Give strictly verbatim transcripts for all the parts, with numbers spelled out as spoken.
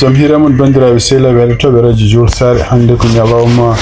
Jam hiire mon, banndiraaɓe sehilaaɓe heɗotooɓe Radio Jowol Saare. Hannde ko ñalawma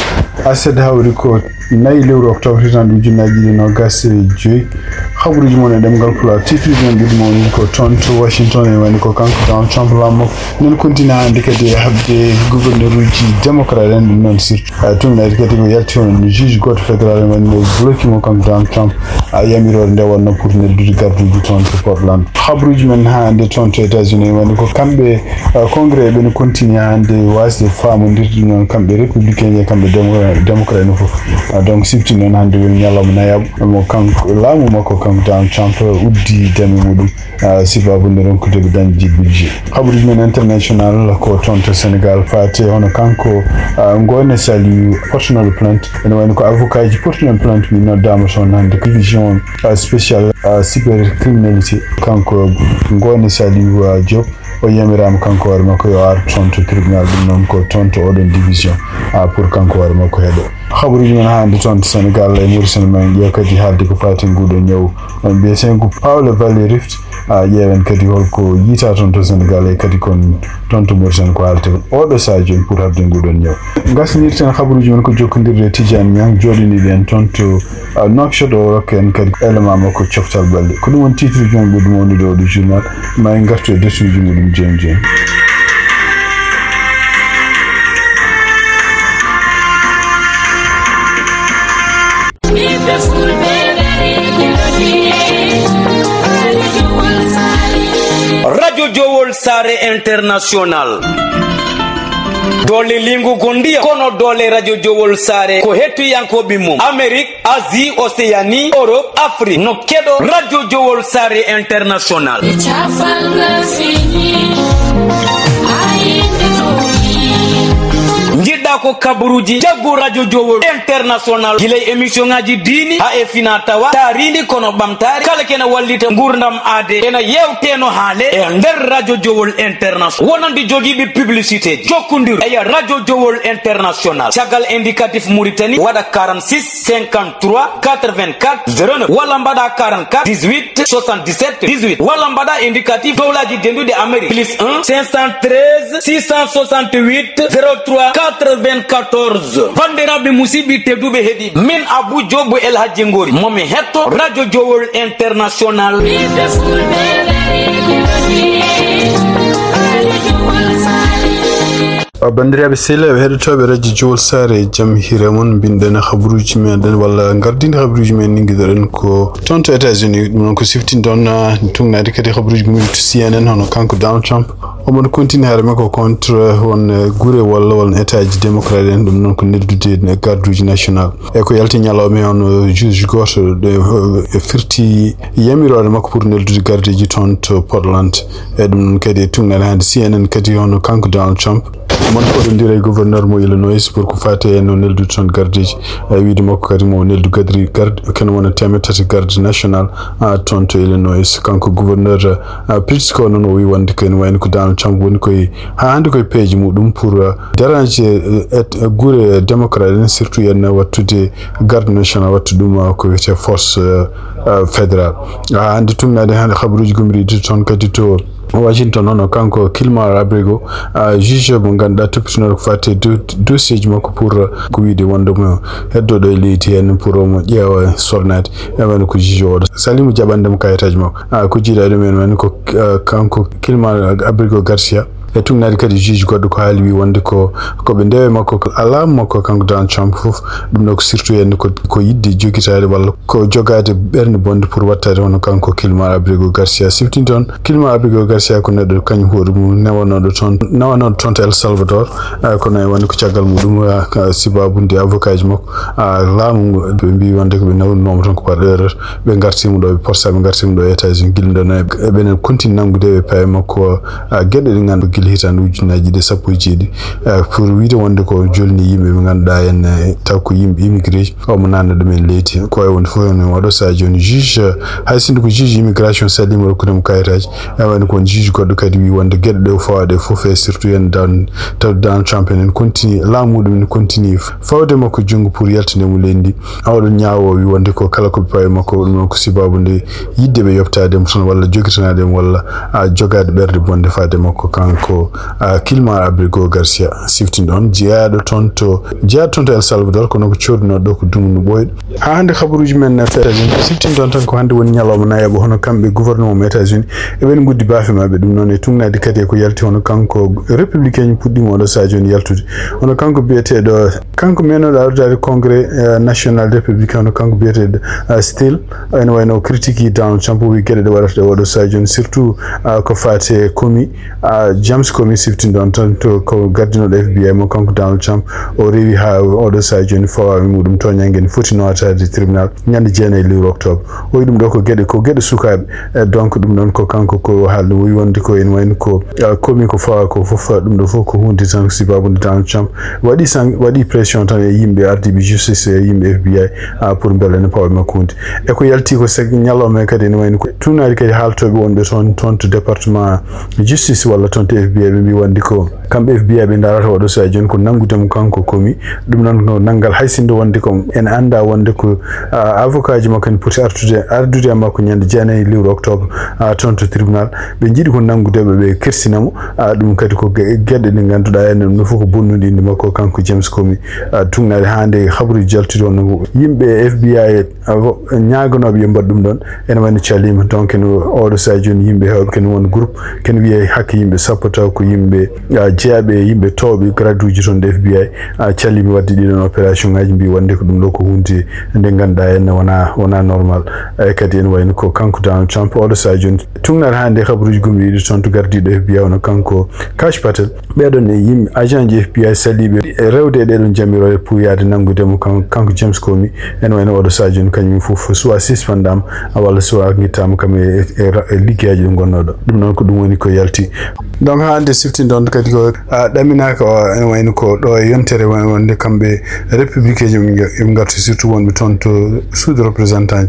aset, hawri ko nayi lewru octobre, hitaande ujunnaji ɗiɗi e noogas e joyi. Habaruuji mon e ɗemngal Pulaar, titre ji mon ɓiɗɗo mawni ko toon to Washington, e woni ko kanko Donald Trump laammo. Nen kontina hannde kadi e haɓde gouverneur uji démocrate en, ɗum noon surtout, ah, tun naati kadi ko yalti hono juge gooto fédéral en woni no bloqué mo kanko Donald Trump, ah, yamiroore nde wonno pour neldude garduuji toon to Portland. Habaruuji men haa hannde toon to États-Unis woni ko kamɓe, ah, congrès ɓe no continue hannde waasde faamondirde ɗum noon kamɓe républicain e kamɓe démo-, démocrate en fof. Ah, donc sifti noon hannde woni ñalawma nayaɓo mo kanko laamu makko kanko Donald Trump uddi dame muɗum. Ah, sibabu nde ronkude ɓe dañde budget. Habaruuji men international ko toon to Sénégal faate hono kanko, ah, Ngoone Saliou portenoɗo plainte. Ene wayno ko avocat ji portenoɗo plainte ɓe noddaama toon hannde division, ah, spécial, ah, cybercriminalité. Kanko Ngoone Saliou, ah, Diop o yamiraama kanko hoore makko yo ar toon to tribunal, ɗum noon ko toon to oɗon division, ah, pour kanko hoore makko heɗo. Habaruuji men hannde toon to Sénégal e Mauritanie, ma en ƴeew kadi haalde ko faati nguɗo ñaw, on mbiyetee ngu Paolo Valéry Rift. Ah, ƴeewen kadi holko yiita toon to Sénégal e kadi kon toon to Mauritanie ko haalete kon oɗo sahaa jooni pour haɓde nguɗon ñaw. Ngasnirten habaruuji men ko jokkondirde e Tidiane Niang, jooɗaniiɗo en toon to, ah, Nouakchott, o rokka en kadi élément makko coftal ɓalli. Ko ɗum woni titre ji men ɓurɗi mawnude oɗo journal. Ma en ngartu e darsuuji muɗum jooni jooni. Radio Jowol Saare International. Doole lingu gondiya kono doole Radio Jowol Saare ko hettiyankooɓe mum Amérique, Asie, Océanie, Europe, Afrique no keɗo Radio Jowol Saare International. Njiɗɗa ko kabaruuji jaggu Radio Jowol International, gila e émission ngaji diini haa e fina tawa, taarindi kono ɓamtaare, kala kene wallita nguurndam aade, ena yewteno haale e nder Radio Jowol International. Wonande jogiiɓe publicité, jokkondir e Radio Jowol International. Caggal indicatif Mauritanie, waɗa quarante-six cinquante-trois quatre-vingt-quatre zéro neuf, walla mbaɗa quarante-quatre dix-huit soixante-dix-sept dix-huit, walla mbaɗa indicatif dowlaji denduɗi Amérique, plus un cinq cent treize six cent soixante-huit zéro trois quatre-vingt-quatorze. Bandiraɓe musidɓe tedduɓe heɗiɓe, min Abou Diop El Hadji Ngori, momi hetto Radio Jowol International. Ɓiɓɓe Fulɓe, ɓe reedi no mbiye, Radio Jowol Saare. Ah, banndiraaɓe sehilaaɓe heɗotooɓe Radio Jowol Saare, jam hiire mon. Mbinɗen habaruuji meɗen walla ngardinde habaruuji men, ningidoɗen ko toon to États-Unis. Ɗum noon ko siftinɗon, ah, tugnaade kadi habaruuji gummiiɗi to C N N, hono kanko Donald Trump. Omo continue haare makko contre won, eh, gure walla won état ji démocrate en, ɗum noon ko neldude e garduuji national. E ko yalti ñalawma e hono juge gooto ɗo, eh, firti yamiroore makko pour neldude gardeeji toon to Portland. E ɗum noon kadi e tugnaade hannde C N N kadi hono kanko Donald Trump. Mon koɗondira e gouverneur mo Illinois pour ko faati e no neldude toon gardeeji. E wiide makko kadi mo neldu gadri garde, kene wona teemeɗɗe tati garde national, ah, toon to Illinois. Kanko gouverneur, ah, Pete Scott noon o wi wonde ko ene wayno ko Donald Trump woni koye, haa hannde koye peeje muɗum pour, ah, déranger, eh, et, eh, gure démocrate en, surtout yen wattude garde national, wattu ɗum, ah, ko wiyetee force, eh, eh, fédérale. Ah, hannde tugnaade hannde habaruuji gomriiɗi toon kadi to Washington, hono kanko Kilmar Abrego, ah, juge mo ngannduɗaa toppitinoɗo ko faati e do-, dossier ji makko pour, ah, ko wiide wonde mo heddo ɗo e leydi heen pour mo ƴeewa sornaade. E wayno ko juge oɗo salimu jaɓande mo kayitaaji makko. Ah, ko jiiɗa ɗum en wayno ko, ah, kanko Kilmar Abrego Garcia. E tugnaade kadi juge goɗɗo ko haali wi wonde ko, ko ɓe ndewe makko, ko alaa makko kanko Donald Trump fof. Ɗum ɗo ko surtout heen ko, ko yiɗde jogitaade walla ko jogaade ɓernde bonde pour wattaade hono kanko Kilmar Abrego Garcia. Siftin toon, Kilmar Abrego Garcia ko neɗɗo kañum hoore mum newanooɗo toon, newanooɗo toon to El Salvador. Ah, kono e wonde ko caggal muɗum, ah, ka sibabu nde avocat ji makko, ah, laamu ngu, ɓe mbi wonde ko ɓe nawrunooma toon ko par erreur. Ɓe ngartiima ɗo, ɓe porsa, ɓe ngartiima ɗo e États-Unis, gila nden e ɓenen continue nanngude e paye makko, ah, geɗe ɗe ngannduɗaa gila hitaande ujunnaaji ɗiɗi e sappo e jeeɗiɗi, ah, pour wiide wonde ko jolni yimɓe ɓe ngannduɗaa en, eh, taw ko yimɓe immigré, omo naatna ɗumen leydi. Ko wayi wonde fof ene waɗo, so a jooni juge, hay sinno ko juge immigration saliima rokkude mo kayitaaji, e wayno ko won juge goɗɗo kadi wi wonde geɗe ɗe o fawaɗe fof e surtout en dan, taw Donald Trump en continue, laamu muɗum en continue fawde makko junngo pour yaltinde mo leydi ndi. Oɗon ñaawo wi wonde ko kala ko ɓe pawi makko, ɗum noon ko sibabu nde yiɗde ɓe yoɓtaade mo tan walla jogitanaade mo walla, a, jogaade ɓernde bonde faade makko kanko Kilmar Abrigo Garcia, siftinɗon jeyaaɗo toon to jeyaaɗo toon to El Salvador, kono ko coodunoo ɗo ko dumundu ɓooyɗo. Haa hannde habaruuji men feere siftinɗon tan ko hannde woni ñalawma nayaɓo, hono kamɓe gouvernement mo États-Unis eɓen nguddi baafe maɓɓe. Ɗum noon e tugnaade kadi e ko yalti, hono kanko républicain puɗɗiima oɗo sahaa jooni yaltude, hono kanko biyeteeɗo, kanko meenooɗo ardaade congrès national républicain, hono kanko biyeteeɗo Steele, ene wayno o critique Donald Trump, o wi geɗe ɗe waɗata ɗe oɗo sahaa jooni, surtout ko faati e komi James Comey, siftinɗon tan to ko gardinooɗo F B I mo kanko Donald Trump, o rewi haa oɗo sahaa jooni fawaama muɗum tooñannge ne foti nawataade tribunal ñande jeenayi lewru octobre. O wi ɗum ɗo ko geɗe, ko geɗe sukaaɓe. Donc ɗum ɗon ko kanko ko haalde, o wi wonde ko ene wayno ko Comey ko fawa ko fof, ɗum ɗo fof ko hunde tan sibabude Donald Trump waɗi san-, waɗi pression tan e yimɓe ardiiɓe justice e yimɓe F B I pour mbele ne pawa makko hunde. E ko yalti ko sek-, ñalawma kadi ene wayno ko tugnaade kadi haaltooɓe wonɓe toon, toon to département justice walla toon to F B I, ɓe mbi wonde ko kamɓe F B I ɓe ndarata oɗo sahaa jooni ko nanngude mo kanko Comey. Ɗum noon ko nanngal hay sinno wonde ko en annda wonde ko avocat ji makko en poti artude, ardude e makko ñande jeenayi lewru octobre toon to tribunal. Ɓe njiɗi ko nanngude ɓe, ɓe kersina mo. Ɗum kadi ko ge-, geɗe ɗe ngannduɗaa en ɗum fof ko bonnude innde makko kanko James Comey. Tugnaade haa nde habaruuji jaltude on, yimɓe F B I ñaaganooɓe yo mbaɗ ɗum ɗon ene wayno caliima. Donc ene oɗo sahaa jooni yimɓe heewɓe kene won groupe kene wiyee hakke yimɓe sappo taw ko yimɓe jeyaaɓe e yimɓe toowɓe grade uji toon ɗo F B I caliima waɗde ɗiɗon opération ngaji, mbi wonde ko ɗum ɗo ko hunde nde ngannduɗaa en wona, wona normal. E kadi ene wayno ko kanko Donald Trump oɗo sahaa jooni tugnaade haa nde habaruuji gomɗiiɗi toon to gardiiɗo F B I hono kanko Kash Patel. Ɓeeɗon e yimɓe agent ji F B I saliiɓe e rewde e ɗeɗon jamirooje pour yaade nanngude mo kan-, kanko James Comey, ene wayno oɗo sahaa jooni kañum fof soit suspendama walla soit ngittaama kam e, e, e liggeeji ɗo ngonnoo ɗo. Ɗum noon ko ɗum woni ko yalti. Donc haa hannde siftinɗon kadi ko ɗaminaaka o, ene wayno ko ɗo e yontere won-, wonde kamɓe républicain ji ɓe ngarti surtout wonɓe toon to suudu représentant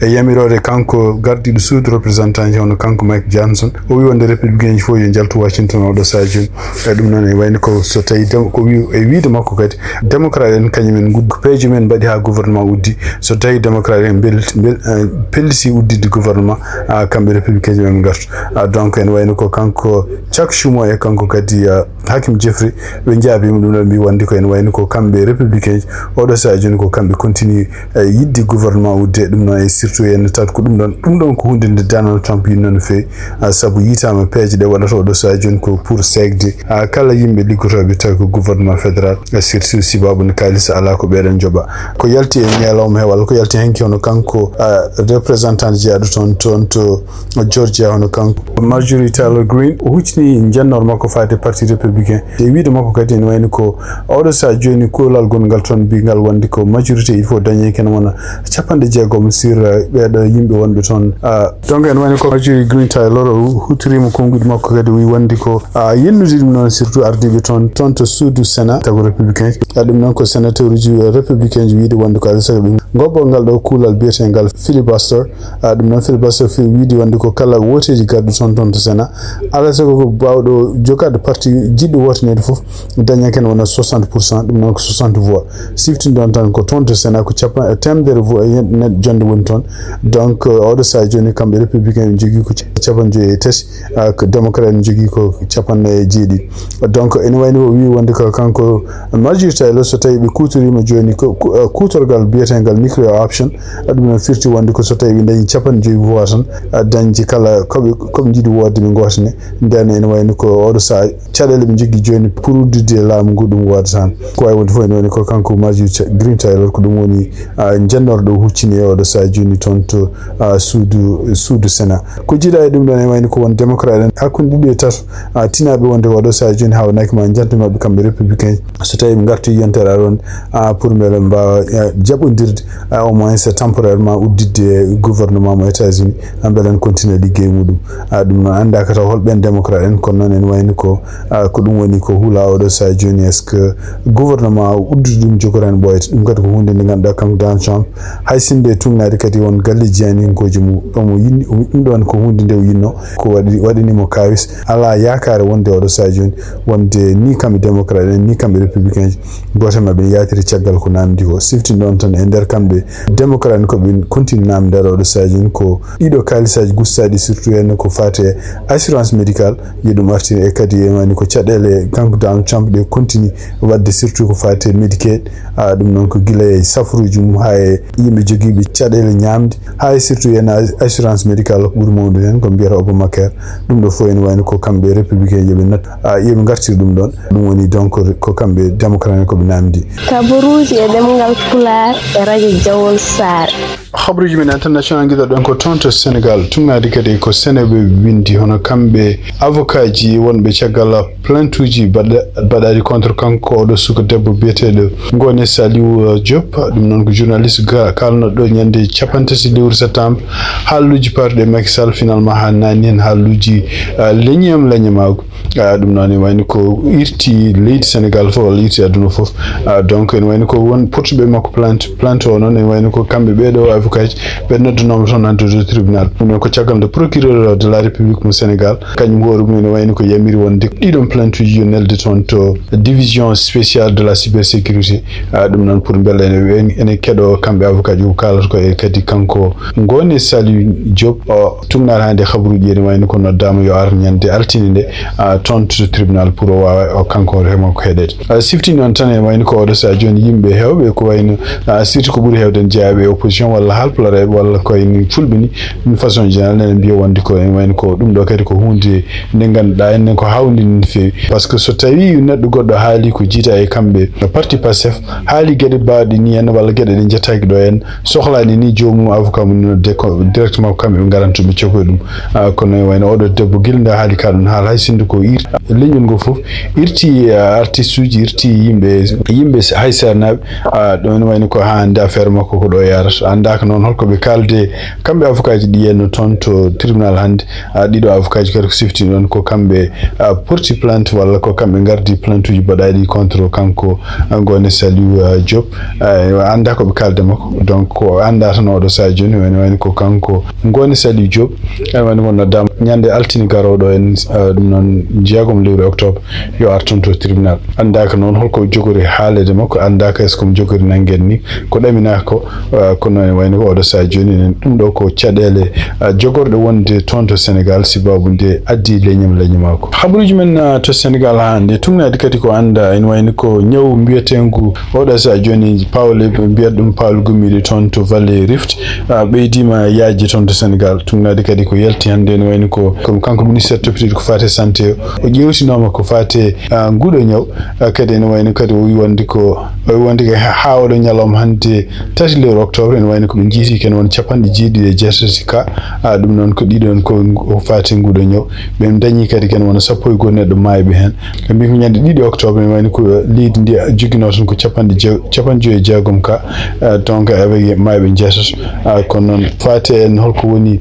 e yamiroore kanko gardiiɗo suudu représentant hono kanko Mike Johnson. O wi wonde républicain ji fof yo njaltu Washington oɗo sahaa jooni. E ɗum noon e wayno ko so tawi dem-, ko wi-, e wiide makko kadi démocrate en kañum en nguddi ko peeje men mbaɗi haa gouvernement uddi. So tawi démocrate en mbel-, mbel-, eh, pelliti udditde gouvernement, ah, kamɓe républicain ji ɓe ngartu. Ah, donc ene wayno ko kanko Chuck Schumer e kanko kadi, ah, Hakeem Jeffrey, ɓe njaabiima ɗum ɗon, mbi wonde ko ene wayno ko kamɓe républicain ji, oɗo sahaa jooni ko kamɓe continue, eh, yiɗde gouvernement udde. Ɗum noon e surtout en tawat ko ɗum ɗon, ɗum ɗon ko hunde nde Donald Trump yinno no feewi, ah, sabu yitaama peeje ɗe waɗata oɗo sahaa jooni ko pour seekde, ah, kala yimɓe liggotooɓe tawi ko gouvernement fédéral, eh, surtout sibabu nde kaalis alaa ko ɓeeɗon njoɓa. Ko yalti e ñalawma he walla ko yalti hanki hono kanko, ah, représentant jeyaaɗo toon, toon to Georgia hono kanko Marjorie Taylor Greene, o huccini njennoor makko faade parti républicain. E wiide makko kadi ene wayno ko oɗo sahaa jooni kuulal gonngal toon mbiyngal wonde ko majorité il faut dañe kene wona capanɗe jeegom sur, eh, ɓeeɗo yimɓe wonɓe toon. Ah, donc ene wayno ko Marjorie Greene Taylor o hutoriima konnguɗi makko kadi o wi wonde ko, ah, yennude ɗum noon surtout ardiiɓe toon, toon to suudu Sénat tago républicain. Ah, ɗum noon ko sénateur uji républicain ji wiide wonde ko alaa sago ɓe ngobbo ngal ɗo kuulal biyetengal filibuster. Ah, ɗum noon filibuster fi wiide wonde ko kala wooteeji garɗi toon, toon to Sénat, alaa sago ko baawɗo jogaade parti jiɗɗo wooteneede fof daña kene wona soixante pour cent, ɗum noon ko soixante voix. Siftinɗon tan ko toon to Sénat ko capa-, teemedere voix e neɗɗo jonde woni toon. Donc, euh, oɗo sahaa jooni kamɓe républicain ɓe njogii ko capanɗe joyi e tati, ah, ko démocrate en njogii ko capanɗe jeeɗiɗi. Donc ene wayno o wi wonde ko kanko Marjorie Taylor, so tawi ɓe kuutoriima jooni ko ku-, eh, kuutorgal biyetengal nuclear option, ɗum noon firti wonde ko so tawi ɓe dañi capanɗe joyi voix tan, eh, dañde kala ko ɓe, ko ɓe njiɗi woodde ɓe ngootane. Nden ene wayno ko oɗo sahaa caɗeele ɓe njogii jooni pour udditde laamu ngu ɗum woodata tan. Ko wayi wonde fof ene wayno ko kanko Marjorie Ta-, Greene Taylor ko ɗum woni, ah, njennorɗo huccini e oɗo sahaa jooni toon to, ah, suudu, suudu Sénat. Ko jiiɗa e ɗum ɗon ene wayno ko won démocrate en hakkunde ɗiɗi e tato, ah, tinaaɓe wonde oɗo sahaa jooni haawnaaki ma jante maɓɓe kamɓe républicain. So tawi ɓe ngarti yontere aron, ah, pour mbele mbaawa, ah, jaɓondirde, ah, au moins temporairement udditde gouvernement mo États-Unis, ah, mbele en continue liggey muɗum. Ah, ɗum noon anndaaka taw hol ɓen démocrate en, kono noon ene wayno ko, ah, ko ɗum woni ko hula oɗo sahaa jooni, est-ce que gouvernement o uddude ɗum jogoto hen ɓooyata? Ɗum kadi ko hunde nde ngannduɗaa kanko Donald Trump hay sinno e tugnaade kadi won galleeji jeyaninkooji mum, omo yinni, omo, ɗum ɗon ko hunde nde o yinno, ko waɗi, waɗani mo kaawis. Alaa yaakaare wonde oɗo sahaa jooni, wonde ni kamɓe démocrate en, ni kamɓe républicain ji, gooto e maɓɓe ne yaatiri caggal ko naamndi ko. Siftinɗon tan e nder kamɓe démocrate en ko ɓe continue naamndaade oɗo sahaa jooni ko ɗiɗo kaalisaaji gustaaɗi, surtout en ko faati e assurance médicale, yo Ɗum artiri e kadi e wayni ko caɗeele kanko Donald Trump ɗe continue waɗde, surtout ko faati e Medicaid. Ah, ɗum noon ko gila e safruuji mum haa e yimɓe jogiiɓe caɗeele ñaamde, haa e surtout ene assurance médicale ko ɓuri mawnude heen ko mbiyata Obamacare. Ɗum ɗo fof ene wayni ko kamɓe républicain yo ɓe nat, ah, yo ɓe ngartir ɗum ɗoon. Ɗum woni donc ko kamɓe démocrate en ko ɓe naamndi. Kabaruuji e ɗemngal Pulaar e radio Jawol Saare. Habaruuji men international ngiɗoɗen ko toon to Sénégal, tugnaade kadi ko Seneweb winndi hono kamɓe avocat ji wonɓe caggal plainte uji baɗa-, baɗaaɗi contre kanko oɗo suka debbo biyeteeɗo Ngoone Saliou Diop. Ɗum noon ko journaliste ga-, kaalnoɗo ñande capanɗe tati lewru septembre. Haaluuji paatuɗi e Macky Sall, finalement haa naanni heen haaluuji, ah, leñi am leñamaagu. Ah, ɗum noon ne wayni ko irti leydi Sénégal fof walla irti aduna fof. Ah, donc ene wayni ko won portuɓe makko plainte, plainte o noon ene wayni ko kamɓe ɓeeɗo avocat ji ɓe noddanoma toon hannde to tribunal. Ɗum noon ko caggal nde procureur de la République mo Sénégal kañum hoore mum ene wayni ko yamiri wonde ɗiɗon plainte uji yo nelde toon to division spéciale de la cybersécurité. Ah, ɗum noon pour mbela ene, ene keɗo kamɓe avocat ji ko kaalata ko e kadi kanko Ngoone Saliou Diop, o tugnaade hannde habaruuji ene wayni ko noddaama yo ar ñande altine nde, ah, toon to tribunal pour o waawa o kanko hoore makko heɗeede. Ah, siftini noon tan ene wayni ko oɗo sahaa jooni yimɓe heewɓe ko wayno, ah, surtout ko ɓuri heewde en jeyaaɓe e opposition walla haalpulareeɓe walla ko wayni fulɓe ni, une façon générale ene mbiya wonde ko ene wayni ko ɗum ɗo kadi ko huunde nde ngannduɗaa enen ko hawndi no feewi. Par ce que so tawi neɗɗo goɗɗo haali ko jiita e kamɓe parti Pastef, haali geɗe baɗɗe ni en walla geɗe ɗe njettaaki ɗo en, sohlaani ni joomum avocat mum nodde ko directement ko kamɓe ɓe ngaranta ɓe cokoye ɗum. Ah, kono e wayno oɗo debbo gila nde haali ka ɗum haala hay sinno ko ir-, leñol ngol fof irti, ah, artiste uji, irti yimɓe, yimɓe hay seernaaɓe. Ah, ɗum ene wayno ko haa hannde affaire makko ko ɗo yarata. Anndaaka noon holko ɓe kaalde kamɓe avocat ji ɗi henno toon to tribunal hannde. Ah, ɗiɗo avocat ji kadi ko siftini ɗoon ko kamɓe, ah, porti plainte walla ko kamɓe ngardi plainte uji baɗaaɗi contre kanko, ah, Ngoone Saliou, ah, Diop. Ah, anndaa ko ɓe kaalde makko. Donc ko anndaa tan oɗo sahaa jooni ene wayno ko kanko Ngoone Saliou Diop. Ene wayno ko noddaama ñande altine garooɗo en, ah, ɗum noon jeegom lewru octobre yo ar toon to tribunal. Anndaaka noon holko jogori haaleede makko, anndaaka est-ce que omo jogori nanngen ni ko ɗaminaa ko, ah, kono ene wayno ko oɗo sahaa jooni enen ɗum ɗo ko caɗeele, ah, jogorɗe wonde toon to Sénégal sababu nde addi leñam leñamaagu. Habaruuji men, ah, to Sénégal haa hannde tugnaade kadi ko anndaa ene wayno ko ñaw mbiyeteengu oɗo sahaa jooni pawle mbiyat ɗum pawle gummiiɗe toon to Valley Rift, ah, ɓeydiima yaajde toon to Sénégal. Tugnaade kadi ko yalti hannde ene wayno ko, ko kanko ministére toppitiiɗo ko faati e santé o, o ƴeewtinooma ko faati e, ah, nguuɗo ñaw. Ah, kadi ene wayno kadi o wi wonde ko, o wi wonde ko ha-, haa oɗo ñalawma hannde tati lewru octobre ene wayno ko ɓe njiiti ken won capanɗe jeeɗiɗi e jeetati ka. Ah, ɗum noon ko ɗiɗon ko ngu-, ko faati nguuɗo ñaw. Ɓe dañi kadi ken wona sappo e goo neɗɗo maayɓe heen. Ɓe mbi ko ñande ɗiɗi octobre ene wayno ko leydi ndi joginoo toon ko capanɗe jeego, capanɗe joyi e jeegom ka. Ah, donc avec maayɓe jeetato. Ah, kono noon faati en holko woni,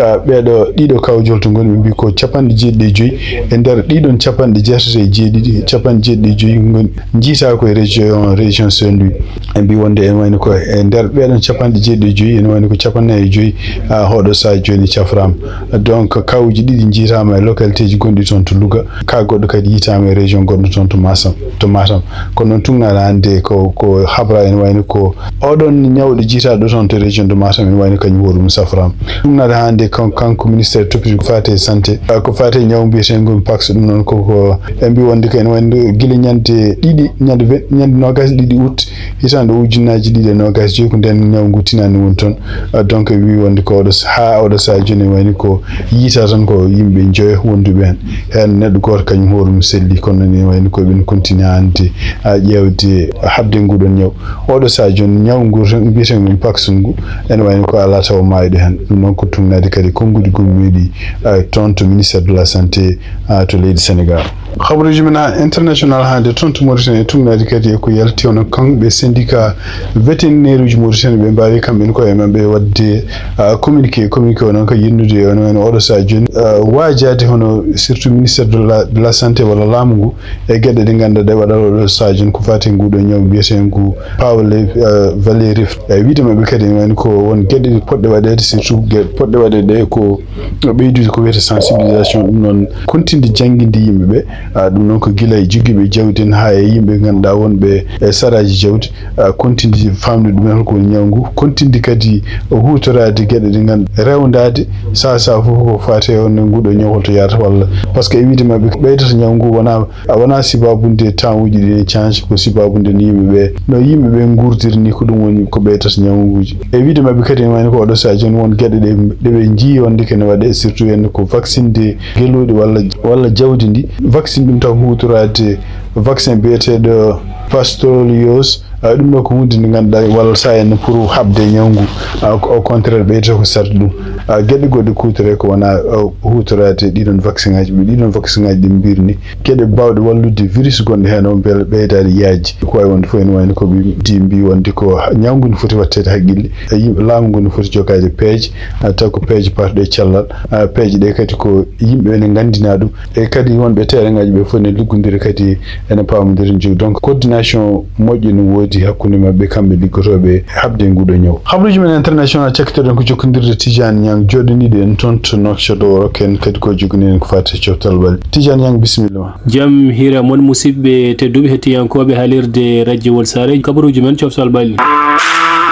ah, ɓeeɗo ɗiɗo kawjol to ngoni, ɓe mbi ko capanɗe jeeɗiɗi e joyi. E nder ɗiɗon capanɗe jeetati e jeeɗiɗi, capanɗe jeeɗiɗi e joyi ngoni njiitaa ko e région, région Saint-Louis. Ɓe mbi wonde ene wayno ko e nder ɓeeɗon capanɗe jeeɗiɗi e joyi, ene wayno ko capanɗe nayi e joyi, ah, oɗo sahaa jooni cafraama. Donc kawuuji ɗiɗi njiitaama e localité ji gonɗi toon to Louga. Ka goɗɗo kadi yiytaama e région goɗɗo toon to Matam, to Matam. Kono noon tugnaade hannde ko, ko habra ene wayno ko oɗon ñawɗo jiitaaɗo toon to région de Matam ene wayno kañum hoore mum safraama. Tugnaade hannde kan-, kanko ministére toppitiiɗo ko faati e santé, ah, ko faati e ñaw mbiyeteengo mpox, ɗum noon ko, ko ɓe mbi wonde ko ene wayno gila ñande ɗiɗi, ñande ve-, ñande noogaas e ɗiɗi août, hitaande ujunnaaji ɗiɗi e noogaas e joyi ko ndeen ñaw ngu tinaani woni toon. Ah, donc ɓe mbi wonde ko oɗo s-, haa oɗo sahaa jooni ene wayno ko yiytaa tan ko yimɓe njoyo wonduɓe heen. Heen neɗɗo gooto kañum hoore mum selli, kono noon ene wayno ko ɓen continue hannde, ah, ƴeewde haɓde nguuɗon ñaw. Oɗo sahaa jooni ñaw ngu mbiyeteengo mpox ngu ene wayno ko alaa taw maayɗo heen. Ɗum noon ko tugnaade kadi konnguɗi gummiiɗi, ah, toon to ministère de la santé, ah, to leydi Sénégal. Habaruuji men haa international hannde toon to Mauritanie, tugnaade kadi e ko yalti hono kamɓe syndicat vétérinaire uji Mauritanie ɓe mbaawi kamɓe en koye maɓɓe waɗde, ah, communiqué. Communiqué o noon ko yennude e wayno oɗo sahaa jooni, ah, waajaade hono surtout ministère de la, de la santé walla laamu ngu e geɗe ɗe ngannduɗaa ɗe waɗata oɗo sahaa jooni ko faati e nguuɗo ñaw mbiyeteengu pawle, ah, Valley Rift. E wiyde maɓɓe kadi ene wayno ko won geɗe ɗe potɗe waɗeede, surtout geɗe potɗe waɗeede ko ɓeydude ko wiyetee sensibilisation, ɗum noon kontinde jannginde yimɓe ɓe. Ah, ɗum noon ko gila e jogiiɓe jawdi en haa e yimɓe ɓe ngannduɗaa wonɓe e saraaji jawdi, ah, kontindi famde ɗumen holko woni ñaw ngu, kontindi kadi huutoraade geɗe ɗe ngannduɗaa rewndaade sahaa sahaa fof ko faati e on nguɗo ñaw holto yaata walla. Par ce que e wiide maɓɓe ko ɓeydata ñaw ngu wonaa, a wonaa sibaabude temps uji ɗi en change, ko sibaabude no yimɓe ɓe, no yimɓe ɓe nguurdiri ni, ko ɗum woni ko ɓeydata ñaw nguji. E wiide maɓɓe kadi ene wayno ko oɗo sahaa jooni won geɗe ɗe, ɗe ɓe njii wonde kene waɗe, surtout en ko vaccine de geluuɗi walla, walla jawdi ndi. Vaccine ɗum taw huutoraade vaccin biyeteeɗo Pastorius, ah, ɗum ɗo ko huunde nde ngannduɗaa walla sahaa en pour haɓde e ñaw ngu. Ah, au contraire ɓeydata ko sarde ɗum. Ah, geɗe goɗɗe kuutoree ko wonaa, ah, huutoraade ɗiɗon vaccin ngaji, ɓe ɗiɗon vaccin ngaji ɗi mbirni. Geɗe baawɗe wallude virus gonɗo heen o mbele ɓeydaade yaaji. Ko waawi wonde fof ene wayno ko ɓe ndi mbi wonde ko ñaw ngu ne foti watteede haqqille. E yimɓe laamu ngu ne foti jogaade peeje, ah, taw ko peeje paatuɗe e cellal. Ah, peeje ɗe kadi ko yimɓe ene nganndina ɗum. E kadi wonɓe terrain ngaji ɓe fof ne liggondiri kadi ene paamondiri jogi. Donc coordination moƴƴo ne woodi hakkunde maɓɓe kamɓe liggotooɓe haɓde e nguɗo ñaw. Habruuji men international cakkitoɗen ko jokkondirde Tidiane Niang joɗɗiniɗo en toon to Nouakchott o, ken kadi ko joginiɗen ko faati e coftal ɓalli. Tidiane Niang, bisimilla ma. Jam hiira mon musidɓe tedduɓe hettiyankooɓe haalirde rajowol saare kabaruuji men coftal ɓalli.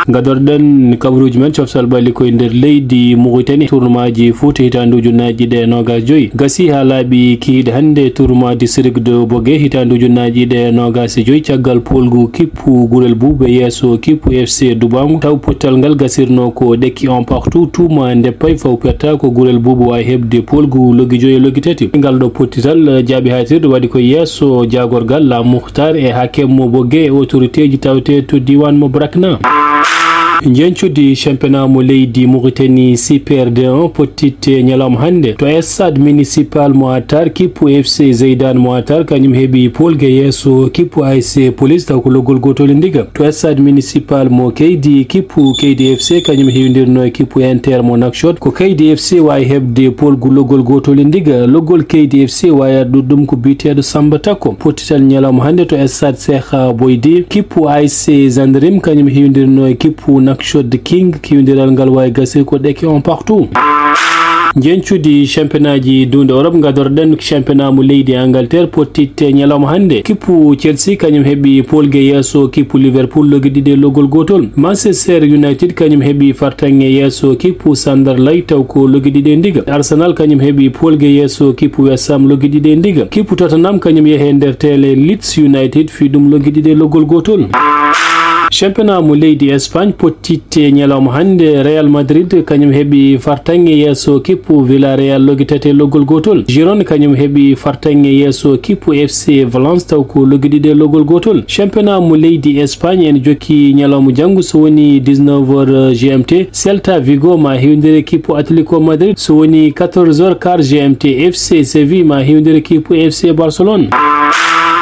Gadorɗen kabaruuji men coftal ɓalli koye nder leydi Mauritanie, tournoi ji foot hitaande ujunnaaji ɗiɗi e noogaas joyi. Gasi haa laaɓi kihiiɗe hannde tournoi district de Bogué hitaande ujunnaaji ɗiɗi e noogaas e joyi caggal polgu kippu Gurel Buubu e yeeso kippu F C Dubangu. Taw pottal ngal gasirno ko ɗekki un partout, tuuma nde pay faw perta ko Gurel Buubu waawi heɓde polgu loggi joyi e loggi tati. Ngal ɗo pottital jaaɓi haytirde waɗi ko yeeso jaagorgal La Mukhtar e hakim mo Bogué e autorité ji tawte to diiwaan mo Brakna. Njencudi championnat mo leydi Mauritanie Super D un pottitte ñalawma hannde to stade municipal mo Atar, kippu F C Zeydan mo Atar kañum heɓi polge yeeso kippu A S C Police taw ko loggol gotol e ndiga. To stade municipal mo Keydi, kippu Keydi F C kañum heewindirno e kippu Inter mo Nouakchott. Ko Keydi F C waawi heɓde polgu loggol gotol e ndiga. Loggol Keydi F C waawi ardude ɗum ko biyeteeɗo Samba Takko. Pottital ñalawma hannde to stade Cheikh Boydi, kippu A S C Gendarme kañum heewindirno e kippu Nouakchott King. Keewindiral ngal waawi gasde ko ɗeke un partout. Njencudi championnat ji duunde Europe, ngadorɗen championnat mo leydi Angleterre, pottitte ñalawma hannde. Kippu Chelsea kañum heɓi polge yeeso kippu Liverpool loggi ɗiɗi e loggol gotol. Manchester United kañum heɓi fartaŋŋe yeeso kippu Sunderland taw ko loggi ɗiɗi e ndiga. Arsenal kañum heɓi polge yeeso kippu West Ham loggi ɗiɗi e ndiga. Kippu Tottenham kañum yehe nder teele Leeds United fii ɗum loggi ɗiɗi e loggol gotol. Championnat mo leydi Espagne, pottitte ñalawma hannde, Real Madrid kañum heɓi fartaŋŋe yeeso kippu Villarreal loggi tati e loggol gotol. Girona kañum heɓi fartaŋŋe yeeso kippu F C Valence taw ko loggi ɗiɗi e loggol gotol. Championnat mo leydi Espagne en jokki ñalawma janngo so woni dix-neuf heures G M T. Celta Vigo ma heewindire kippu Atletico Madrid so woni quatorze heures quart G M T. F C Séville ma heewindire kippu F C Barcelone.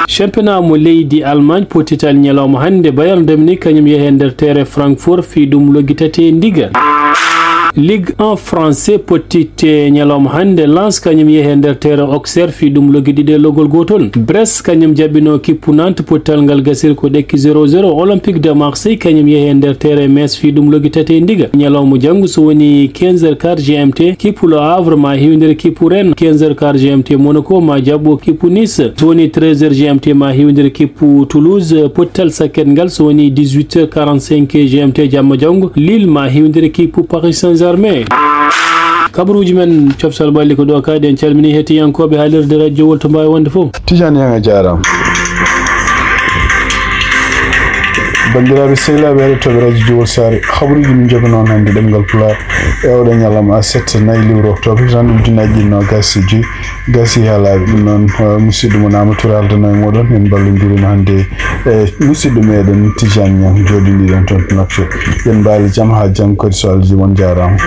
Championnat mo leydi Allemagne, pottital ñalawma hannde, Bayern de Munich kañum yehe nder teere Francfort fii ɗum loggi tati e ndiga. Ligue un français, pottitte ñalawma hannde, Lens kañum yehe nder teere Auxerre fii ɗum loggi ɗiɗi e loggol gotol. Brest kañum jaɓɓino kippu Nantes, pottital ngal gasiri ko ɗekki zéro zéro. Olympique de Marseille kañum yehe nder teere Metz fii ɗum loggi tati e ndiga. Ñalawma janngo so woni quinze heures quart G M T, kippu Le Havre ma heewindire kippu Rennes. Quinze heures quart G M T, Monaco ma jaɓɓo kippu Nice. So woni treize heures G M T ma heewindire kippu Toulouse. Pottital sakket ngal so woni dix-huit heures quarante-cinq G M T jamma janngo, Lille ma heewindire kippu Paris Saint-Germain. Kabaruuji men coftal ɓalli ko ɗo kadi. En calmini hettiyankooɓe haalirde radio Wolto Mbaawi wonde fof. Tidiane Niang, a jaaraama. Banndiraaɓe sehilaaɓe heɗotooɓe radio Jowol Saare, habaruuji min njoganoo hannde ɗemngal Pulaar e oɗo ñalawma aset nayi lewru oktoobre, hitaande ujunnaaji ɗiɗi e noogaas e joyi. Gasi haa laaɓi. Ɗum noon, eh, musidɗo mo Naama Touré aldano e mooɗon, en mballondirino hannde e musidɗo meɗen Tidiane Niang, jooɗiniɗen toon to Nouakchott. Yen mbaali jam haa janngo kadi so Allah jaɓi. On jaaraama.